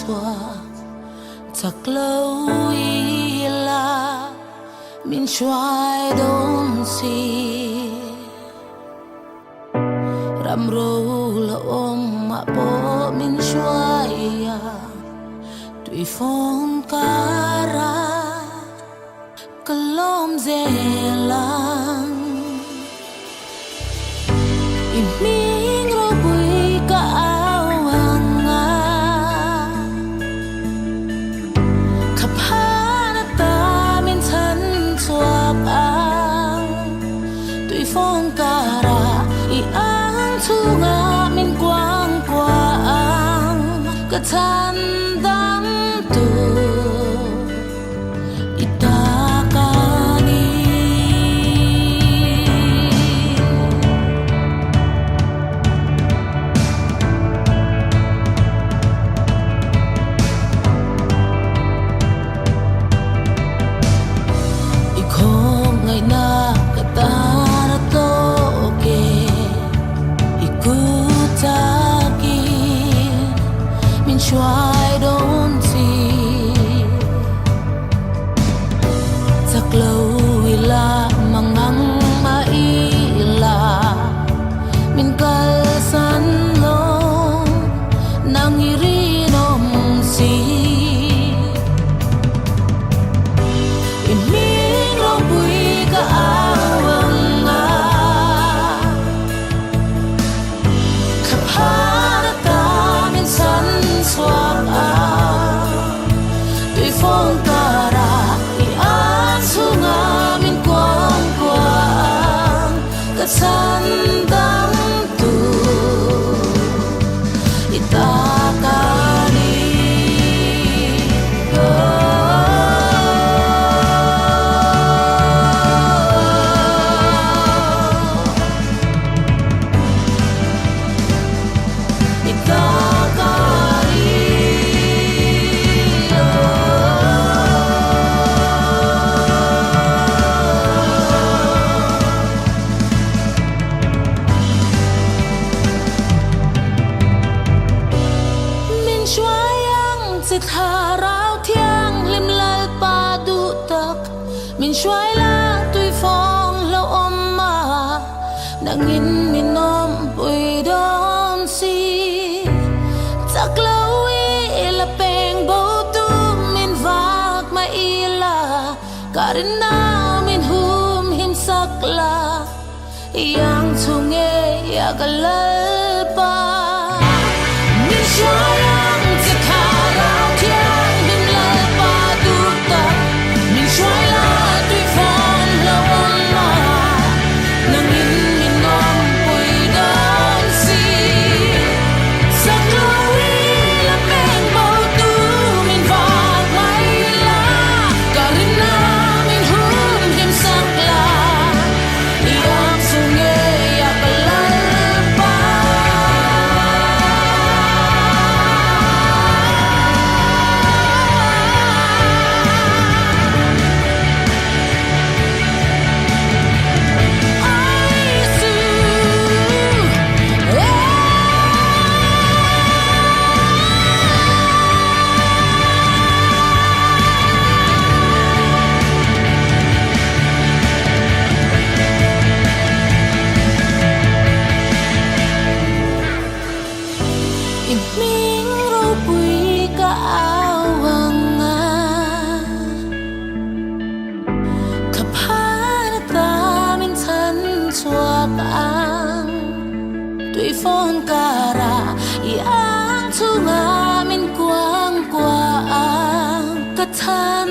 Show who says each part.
Speaker 1: chhuak chak lo ila min hruai dawn si. Ram ro la awm ah pawh min hruai a, tui fawn kar a ka lawm zel ang. I hming ropui ka au ang a, ka phan ata min chhan chhuak ang. Tui fawn kar a i ang chhunga min kuang kuah ang, ka chhan dam tur i ta ka ni. I khawngaihna ka tan a tawk e, i kut takin min hruai dawn chi. Chak lo ila mangang mah ila min kalsan lo nang i rinawm si. I hming ropui ka au ang a, ka phan ata min chhan chhuak a, tui fawn kar a i an chhunga min kuang kuah ang, ka chhan dam tur i ta ka ni. I ta ka ni. Min hruai ang che thlarau thianghlim Lalpa duh tak, min hruai la tui fawng hlauhawm a, nangin min awmpui dawn si. Chak lo ila peng bo tu min vak mah ila, ka rinna min hum him sak la. Iang chhung e ia ka Lalpa. Min hruai ang che thlarau thianghlim Lalpa duh tak, min hruai la tui fawn lo awm a, nangin min awmpui dawn si. Sak lo ila peng bo tu min vak mai la, ka rinna min hum him sak la. I hming ropui ka au ang a, ka phan ata min chhan chhuak ang. Tui fawn kar a i ang chhunga min kuang kuah ang, ka chhan.